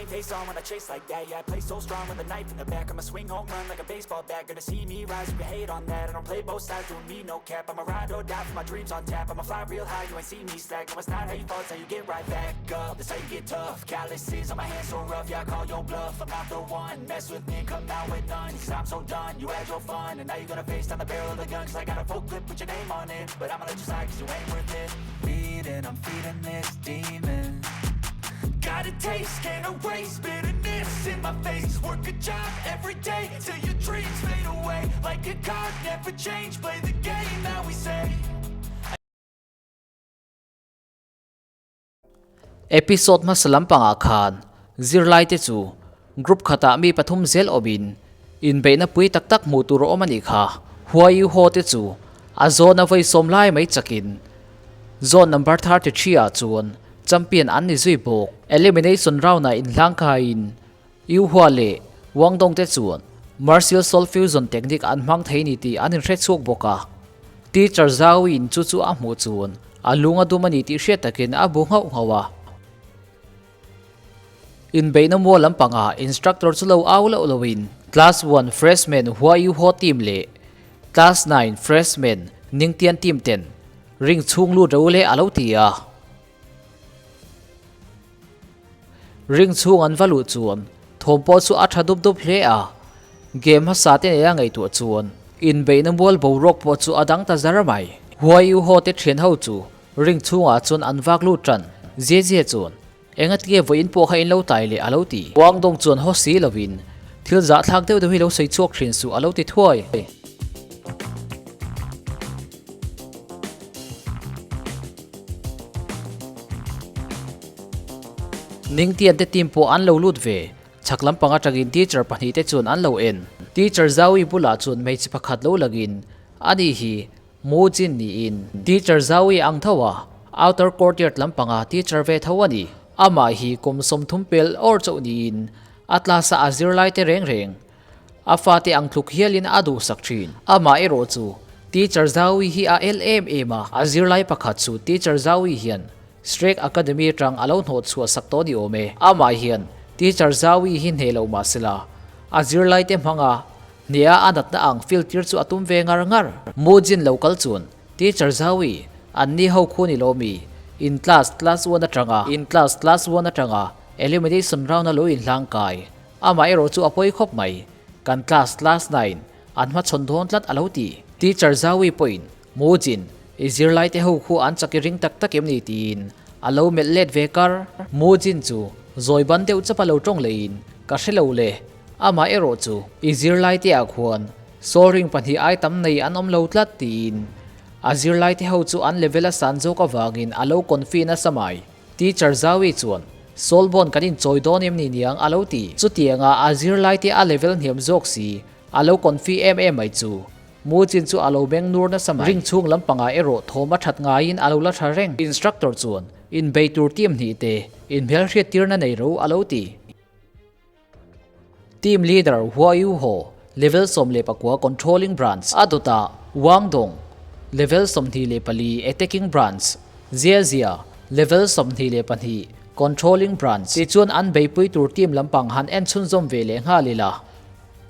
game face on when I chase like that. Yeah, I play so strong with a knife in the back. I'ma swing home run like a baseball bat. Gonna see me rise, you can hate on that. I don't play both sides, doing me no cap. I'ma ride or die for my dreams on tap. I'ma fly real high, you ain't see me slack. No, it's not how you fall, it's how you get right back up. That's how you get tough. Calluses on my hands so rough, yeah, I call your bluff. I'm not the one, mess with me, come out with none. Cause I'm so done, you had your fun. And now you're gonna face down the barrel of the gun. Cause I got a full clip, put your name on it. But I'ma let you slide cause you ain't worth it. Feeding, I'm feeding this demon. Got a taste, can't erase bitterness in my face. Work a job every day till your dreams fade away. Like a card, never change, play the game that we say. Episode hmasa lampangah khan zirlaite chu group khatah mi pathum zel awmin inbeihna pui tak tak hmuh tur a awm a nih kha. Huai Haw te chu a zawn a vawi sawm lai mai chakin zone number 33 ah chuan champion an ni zui bawk. Elimination round ah inhlang kaiin Yu Hua leh Wang Dong te chuan Martial Soul Fusion technique an hmang thei ni tih an inhre chhuak bawk a. Teacher Zhao in chu chu a hmuh chuan a lung a dum a ni tih hriat takin a bu nghauh nghauh a. Inbeihna mual lampangah instructor chu lo au loh loin Class one Freshman Hua Yu Ho team leh Class nine Freshman Ning Tian team ten ring chhung lut ro leh a lo ti a. Ring chhung an va luh chuan thawm pawh chu a tha dup dup hle a, game hmasa te neia ngaihtuah chuan inbeihna mual boruak pawh chu a dang ta zar mai. Huai U Ho te thian ho chu ring chhungah chuan an vak lut tan zia zia chuan engatinge vawiin pawh kha in lo tai leh a lo ti. Guangdong chuan haw si lovin thil zahthlak deuh deuh hi lo sawi chhuak thin suh a lo ti thuai. Ningtian te team pawh an lo lut ve. Chhak lampang atangin teacher pahnih te chuan an lo en. Teacher Zaui bulah chuan hmeichhe pakhat lo langin ani hi Mu Jin niin teacher Zaui ang tho a, outer courtyard lampanga teacher ve tho a ni. Amah hi kum 30 pel awr chauh niin a class a a zirlai te reng reng. A fate ang tluk hialin a duhsak thin. Amah erawh chu Teacher Zaui hi a el em em a, a zirlai pakhat chu Teacher Zaui hian Shrek Academy atang a lo hnawh chhuah sak tawh ni awm e. Amah hian Teacher Zaui hi hneh lo mah sela, a zirlaite hmanga hneha a natna ang feel tir chu a tum ve ngar ngar. Mu Jin lo kal chuan Teacher Zaui, an ni ho khu ni lo mi, in class, class one atanga, in class, class one atanga elimination round a lo inhlang kai. Amah erawh chu a pawi khawp mai, kan class class 9 an hmachhawn dawn tlat a lo ti. Teacher Zaui pawhin Mujin, i zirlai te ho khu an chak i ring tak tak em ni tiin a lo melh let ve kar. Mujin chu zawi ban deuh chapa lo tawng leiin ka hre lo le, amah erawh chu i zirlai te ah khuan soul ring pahnih ai tam nei an awm lo tlat tiin a zirlai te ho chu an level a san zawk avangin a lo confi nasa mai. Teacher Zaui chuan, Soulbond kan inchawi dawn em ni niang a lo ti. Chutianga a zirlai te a level hniam zawk si, a lo confi em em mai chu. Mu chin chu a lo beng nur nasa mai. Ring chhung lampangah erawh thawm a that ngaiin a lo la tha reng. Instructor chuan, Inbei tur team hnih te, inhmelhriat tirna nei ro a lo ti. Team leader Hua Yu Ho, level 19 controlling branch, a dawtah Wang Dong, level 24 attacking branch, Jia Jia, level 22 controlling branch, tichuan an beipui tur team lampang han en chhunzawm ve leh nghal ila.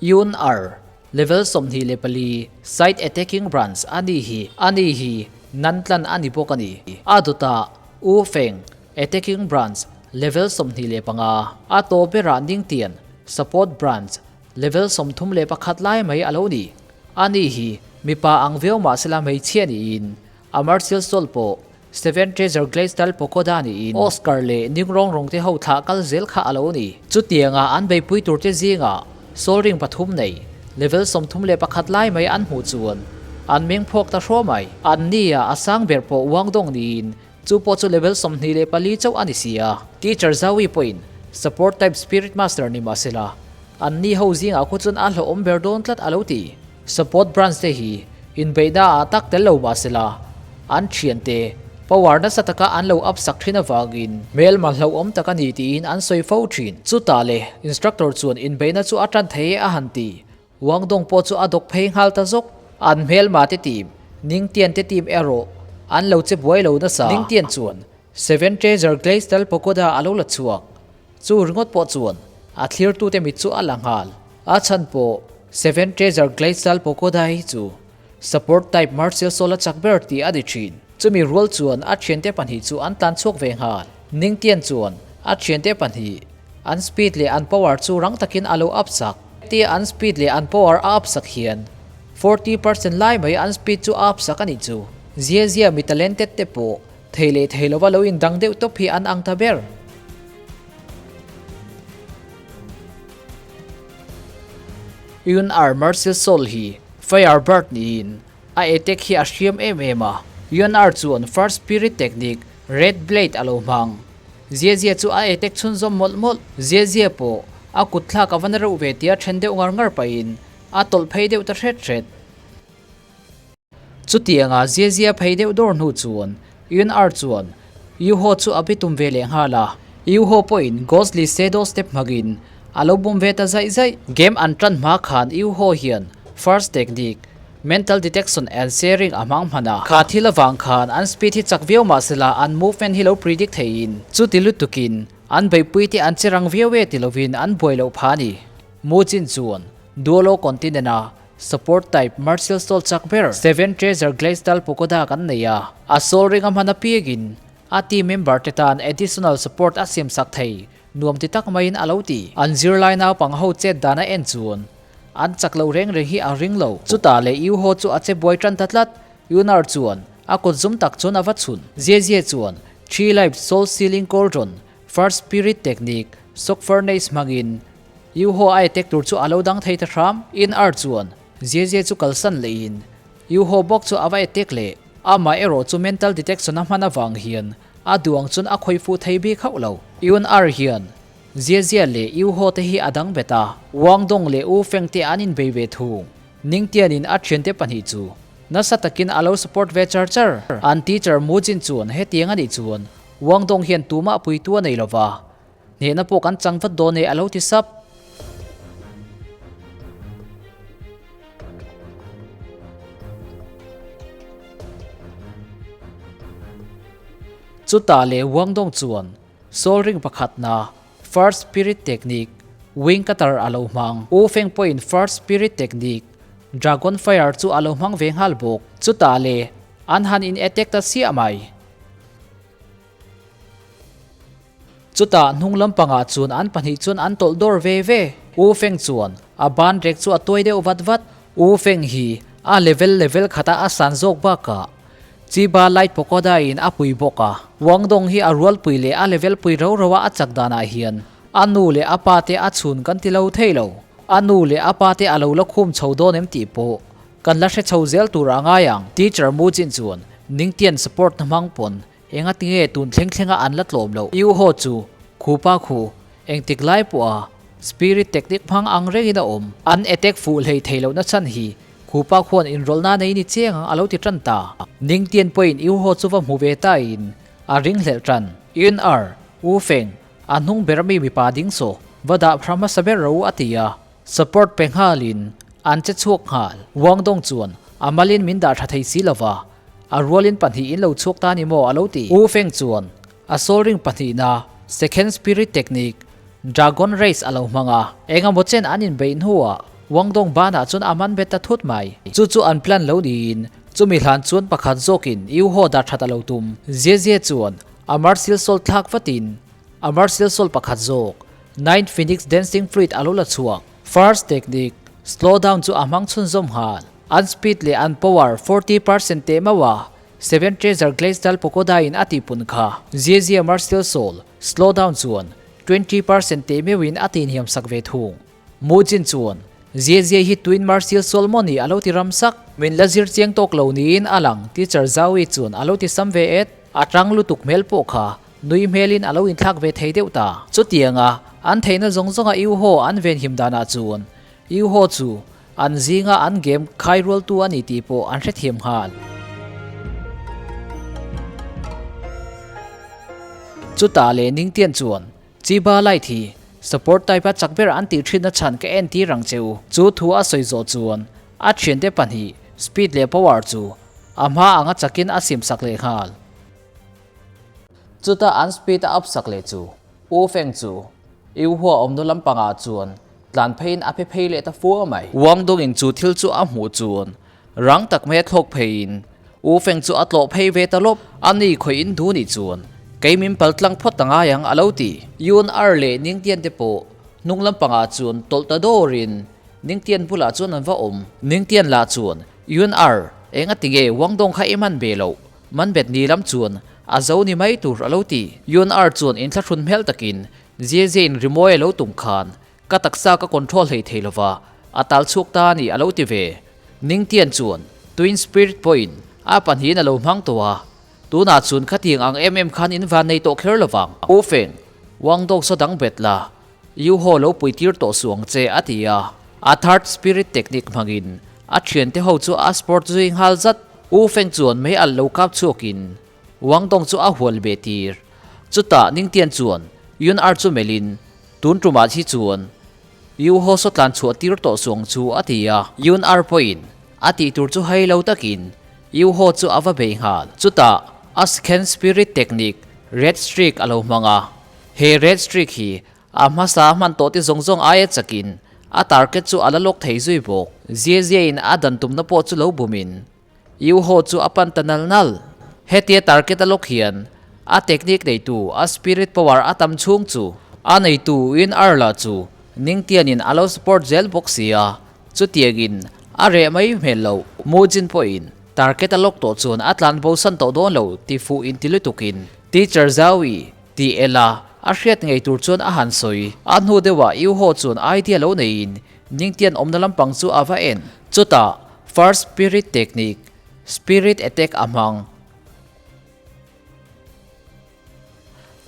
Yun Er, level 24 side attacking branch a ni hi, a ni hi nan tlan a ni bawk a ni. A dawtah Wu Feng, Attacking Branch, Level 25, a tawp berah Ningtian, Support Branch, Level 31 lai mai a lo ni. Ani hi mipa ang viau mahsela hmeichhia niin a Martial Soul pawh Seven Treasure Glacial Pagoda niin Oscar leh Ningrong rawng te ho thlah kal zel kha a lo ni. Chutianga an beipui tur te zingah Soul Ring pathum nei, Level 31 lai mai an hmuh chuan an meng phawk ta hraw mai. An nia a sang ber pawh Wangdong niin Chu pawh chu level 24 chauh a ni si a. Teacher Zaui pawhin Support type Spirit Master ni mah sela, an ni ho zingah khu chuan a hlauhawm ber dawn tlat a lo ti. Support branch te hi inbeihna ah tak tel lo mah sela, an thiante power nasa taka an lo up sak thin avangin hmelma hlauhawm tak a ni tiin an sawi fo thin. Chutah le instructor chuan inbeihna chu a tan thei e a han ti. Wang Dong pawh chu a dawk phei nghal ta zawk. An hmelma te team, Ningtian te team erawh an lo che buai lo nasa. Ningtian chuan Seven Treasure Glacial Pagoda a lo la chhuak. Chu ringawt pawh chuan a thlirtute mit chu a la nghal. A chhan pawh Seven Treasure Glacial Pagoda hi chu Support type Martial Soul a chak ber tih a ni thin. Chumi rual chuan a thiante pahnih chu an tlan chhuak ve nghal. Ningtian chuan a thiante pahnih an speed leh an power chu rang takin a lo up sak. Hetia an speed leh an power a up sak hian 40% lai mai an speed chu a up sak a nih chu. Zia zia mi talented te pawh thei leh thei lova lo indang deuh tawp hi an ang ta ber. Yun-ar Martial Soul hi Fire Bird niin a attack hi a hriam em em a. Yun-ar chuan First Spirit Technique Red Blade a lo hmang. Zia Zia chu a attack chhunzawm mawlh mawlh. Zia Zia pawh a kut thlak a va na reuh ve tia then deuh ngar ngar pahin a tawlh phei deuh ta hret hret. Chutianga Zia Zia phei deuh dawr hnu chuan Yun-ar chuan Yu Ho chu a bi tum ve leh nghal a. Yu Ho pawhin Ghostly Shadow Step hmangin a lo bum ve ta zaih zaih. Game an tan hma khan Yu Ho hian First Technique, Mental Detection and Sharing a hmang hman a. Kha thil avang khan an speed hi chak viau mah sela an movement hi lo predict theiin chuti lutukin an beihpui te an che rang viau e ti lovin an buai loh phah a ni. Mu Jin chuan Duolo Continent a Support type Martial Soul chak ber Seven Treasure Glacial Pagoda kan nei a, a soul ring a hman apiangin a team member te tan additional support a siam sak thei nuam ti tak maiin a lo ti. An zirlai naupang ho chet dan a en chuan an chak loh reng reng hi a ring lo. Chutah leh Yu Ho chu a che buai tan ta tlat. Yunar chuan a kut zum tak chuan a va chhun. Jie Jie chuan Three Life Soul Sealing Cauldron First Spirit Technique Shock Furnace hmangin Yu Ho a attack tur chu a lo dang thei ta hram. In ar chuan Jie Jie chu kalsan lehin Yu Ho bawk chu a va attack leh. Amah erawh chu mental detection a hman avang hian a duang chuan a khawih fuh thei bik hauh lo. Yun ar hian Jie Jie leh Yu Ho te hi a dang bet a, Wang Dong leh Wu Feng te an inbei ve thung. Ningtianin a thiante pahnih chu nasa takin a lo support ve char char. An teacher Mu Jin chuan hetiang a nih chuan Wang Dong hian tumah puitu a nei lova, hnehna pawh kan chang vat dawn e a lo ti sap. Chutah leh Wang Dong chuan Soul Ring pakhatna First Spirit Technique Wing Cutter a lo hmang. U Feng pawhin First Spirit Technique Dragon Fire chu a lo hmang ve nghal bawk. Chutah leh an han in attack ta chiah mai. Chutah hnung lampangah chuan an pahnih chuan an tawlh dawr ve ve. U Feng chuan a ban rek chu a tuai deuh vat vat. U Feng hi a level level khata a san zawk bakah Chiba Light Pagoda in a pui bawk a. Wang Dong hi a rualpui leh a level pui rau rau a a chak danah hian a nu leh a pa te a chhun kan ti lo thei lo. A nu leh a pa te a lo la khum chho dawn em tih pawh kan la hre chho zel tur a ngai ang. Teacher Mu Jin chuan Ningtian support na hmang pawn Enga tinge tun thleng thlenga an la tlawm loh? Yu Ho chu khupa khu engtik lai pawha spirit technique hmang ang rengin a awm. An attack fuh hlei thei lohna chhan hi khupa khuan inrawlhna nei ni chiang ang a lo ti tan ta. Ningtian pawhin Yu Ho chu va hmu ve tain a ring hlelh tan. Yun Ar, Wu Feng, a hnung ber ami mipa ding saw va dah phra hmasa ber ro a ti a. Support pe nghalin an che chhuak nghal. Wang Dong chuan a malin min dah tha thei si lova, a rualin pahnih in lo chhuak ta ni maw a lo ti. Wu Feng chuan a soul ring pahnihna Second Spirit Technique, Dragon Race a lo hmang a. Engemaw chen an inbeih hnuah Wang Dong banah chuan a man bet ta thut mai. Chu chu an plan lo niin chumi hlan chuan pakhat zawkin Yu Ho dah that a lo tum. Jie Jie chuan a martial soul thlak vatin a martial soul pakhat zawk Ninth Phoenix Dancing Fluid a lo la chhuak. First technique, slow down chu a hmang chhunzawm nghal. An speed leh an power 40% teh mauh a, Seven Treasure Glacial Pagoda in a tihpun kha. Zia Martial Soul, slow down chuan 20% teh meuhin a tinhiam sak ve thung. Mu Jin chuan Zia hi Twin Martial Soul maw ni a lo ti ram sak. Min la zir chiang tawk lo niin a lang, Teacher Zhao-i chuan a lo ti sam ve et. A tang lutuk hmel pawh kha Nui hmelin a lo inthlak ve thei deuh ta. Chutianga an theihna zawng zawnga Yu Ho an venhim danah chuan Yu Ho chu an zinga an game khai rualtu a ni tih pawh an hrethiam nghal. Chutah leh Ningtian chuan Chiba Light hi support type a chak ber an tih thinna chhan ka entir ang che u. Chu thu a sawi zawh chuan a thiante pahnih speed leh power chu a hma anga chakin a siamsak leh nghal. Chuta an speed a up sak leh chu U Feng chu Iuhua awmna lampangah chuan tlan pheiin a phe phei leh ta fua mai. Wang Dongin chu thil chu a hmuh chuan rang tak mai a thlawk pheiin U Feng chu a tlawh phei ve ta lawp. A ni khawih in du nih chuan kei min pal tlang phawt ta ngai ang a lo ti. Yun Ar leh Ningtian te pawh hnung lampangah chuan tawlh ta dawrin Ningtian bulah chuan an va awm. Ningtian lah chuan Yun Ar eng a ti nge Wang Dong kha i man ve loh? Man bet ni lam chuan a zo ni mai tur a lo ti. Yun Ar chuan inthlahrun hmel takin Zia Zia in rimawi a lo tum khan ka taksa ka control hlei thei lova, a tal chhuak ta a ni a lo ti ve. Ningtian chuan Twin Spirit pawhin a pahnihin a lo hmang tawh a, tunah chuan khatiang ang em em khan in van nei tawh kher lovang. U Feng, Wang Dog saw dang bet la, Yu Ho lo pui tir tawh suh ang che a ti a. A Third Spirit technique hmangin a thiante ho chu a sport zui nghal zat. U Feng chuan mei alh lo kap chhuakin Wang Dong chu a hual ve tir. Chutah Ningtian chuan Yun Ar chu melhin tun tumah hi chuan Yu Ho saw tlan chhuah tir tawh suang chu a ti a. Yun Ar pawhin a tih tur chu hei lo takin Yu Ho chu a va bei nghal. Chutah a Second Spirit Technique Red Streak a lo hmang a. He Red Streak hi a hmasa hman tawh te zawng zawng aia chakin a target chu a la lawk thei zui bawk. Zia ziain a dan tumna pawh chu lo bumin Yu Ho chu a pan ta nal nal. Hetia target a lawk hian a technique neitu a spirit power a tam chhung chu a neitu in Arla chu Ningtianin a lo support zel bawk sia, chutiangin a reh mai hmel loh. Mujin pawhin target a lawk tawh chuan a tlan bo san tawh dawn lo ti fuh inti lutukin Teacher Zhao-i tih ela a hriat ngei tur chuan a han sawi. A hnu deuhah Yu Ho chuan idea lo neiin Ningtian awmna lampang chu a va en. Chutah First Spirit Technique, Spirit Attack a hmang.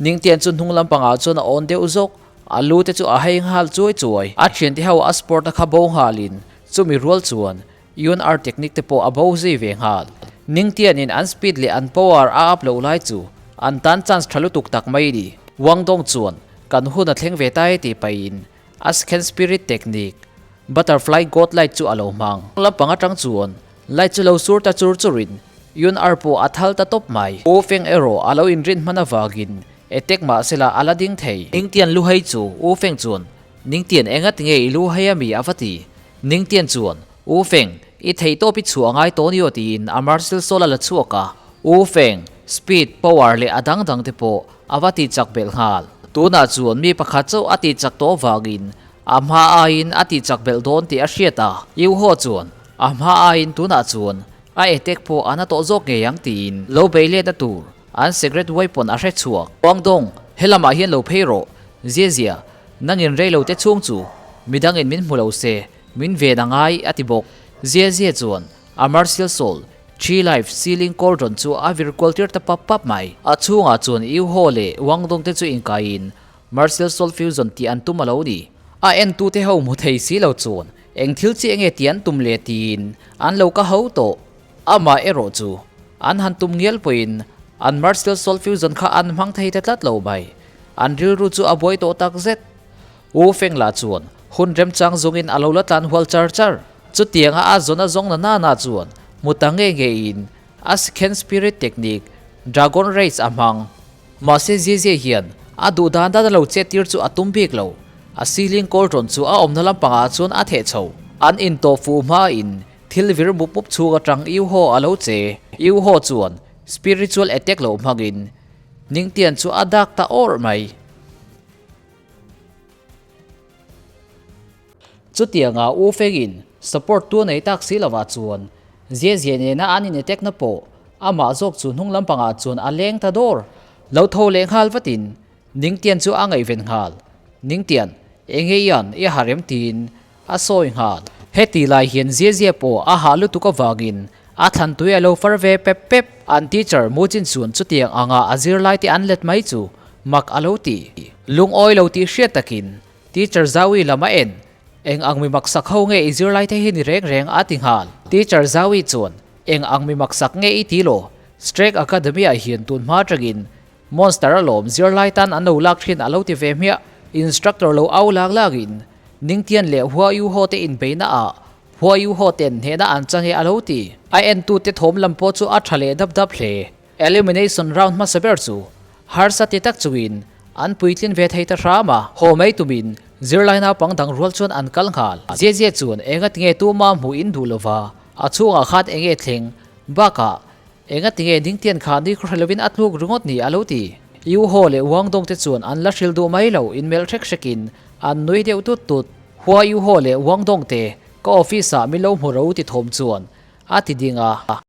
Ningtian chu hnung lampangah chuan a awn deuh zawk, a lu te chu a hei nghal chuai chuai. A thiante ho a sport a kha bo nghalin chumi rual chuan UNR technique te pawh a bo zui ve nghal. Ningtianin an speed leh an power a up loh lai chu an tan chance tha lutuk tak mai ni. Wang Dong chuan kan hun a thleng ve ta e tih pahin A second spirit technique, butterfly god light chu a lo hmang. Lampang atang chuan light chu lo sur ta chur churin Yun Ar pawh a thal ta tawp mai. U Feng erawh a lo inrin hman avangin attack mahsela a la ding thei. Ningtian lu hei chu U Feng chuan, Ningtian enga tinge i lu hei ami a va ti. Ningtian chuan, U Feng, i theih tawp i chhuah ngai tawh ni aw tiin a martial soul a la chhuak a. U Feng, speed, power leh a dang dang te pawh A va tih chak belh nghal. Tunah chuan mi pakhat chauh a tih chak tawh vangin a hma aiin a tih chak belh dawn tih a hriat a. Yu Ho chuan a hma aiin tunah chuan a attack pawh a na tawh zawk ngei ang tiin lo bei letna tur an secret weapon a hre chhuak. Guangdong, he lamah hian lo phei rawh. Zia zia, nangin rei lo te chhung chu midangin min hmu lo se, min ven a ngai a ti bawk. Zia zia chuan A Martial Soul, Tree Life Sealing Cauldron chu a vir kual tir ta pap pap mai. A chhungah chuan Yu Ho leh Wang Dong te chu inkaiin Martial Soul Fusion tih an tum a lo ni. A entute ho hmu thei si lo chuan eng thil chi enge tih an tum le tiin an lo ka ho tawh. Amah erawh chu an han tum ngial pawhin an Martial Soul Fusion kha an hmang thei ta tlat lo mai. An rilru chu a buai tawh takzet. U Feng lah chuan hun remchang zawngin a lo la tlan hual char char. Chutianga a zawn a zawng na nana chuan hmu ta nge ngeiin a Second Spirit Technique, Dragon Rage a hmang. Mahse Zizia hian a duh dan dan a lo chet tir chu a tum bik lo. A ceiling cauldron chu a awmna lampangah chuan a theh chho. An intawh fuh hmain thil vir mup mup chhung atang Yu Ho a lo che. Yu Ho chuan spiritual attack lo hmangin Ningtian chu a dak ta awrh mai. Chutianga U Fengin support tu nei tak si lovah chuan Zia Zia nena an in attack na pawh amah zawk chu hnung lampangah chuan a leng ta dawr. Lo tho leh nghal vatin Ningtian chu a ngaihven nghal. Ningtian, enge i an i ha rem tiin a sawi nghal. Heti lai hian Zia Zia pawh a hah lutuk avangin a thlan tui a lo far ve pep pep. An teacher Mujin chuan chutiang anga a zirlai te an let mai chu mak a lo ti. Lungawi lo tih hriat takin Teacher Zawi lam a en, Eng ang mi maksak ho nge i zirlai te hi ni reng reng a ti nghal. Teacher Zawi chuan, Eng ang mi maksak nge i ti law? Strake Academy ah hian tun hma atangin Monster alawm zirlai tan an lo lak thin a lo ti ve hmiah. Instructor lo au lak lakin Ningtian leh Hua Yu Ho te inbeihna ah Hua Yu Ho ten hnehna an chang e a lo ti. A entute thawm lam pawh chu a tha leh dap dap hle. Elimination round hmasa ber chu harsa ti tak chungin An puitlin ve thei ta hram a. Haw mai tumin zirlai naupang dang rual chuan an kal nghal. Zia chuan engatinge tuma hmuh in duh lova, a chhungah khan enge thleng bakah engatinge Dingtian kha ni khaw hre lovin a tluk ringawt ni a lo ti. Yu Ho leh Wang Dong te chuan an la hril duh mai lo inmelh hrek hrekin an nui deuh tut tut. Hua Yu Ho leh Wang Dong te ka office ah min lo hmu ro ti thawm chuan a ti ding a.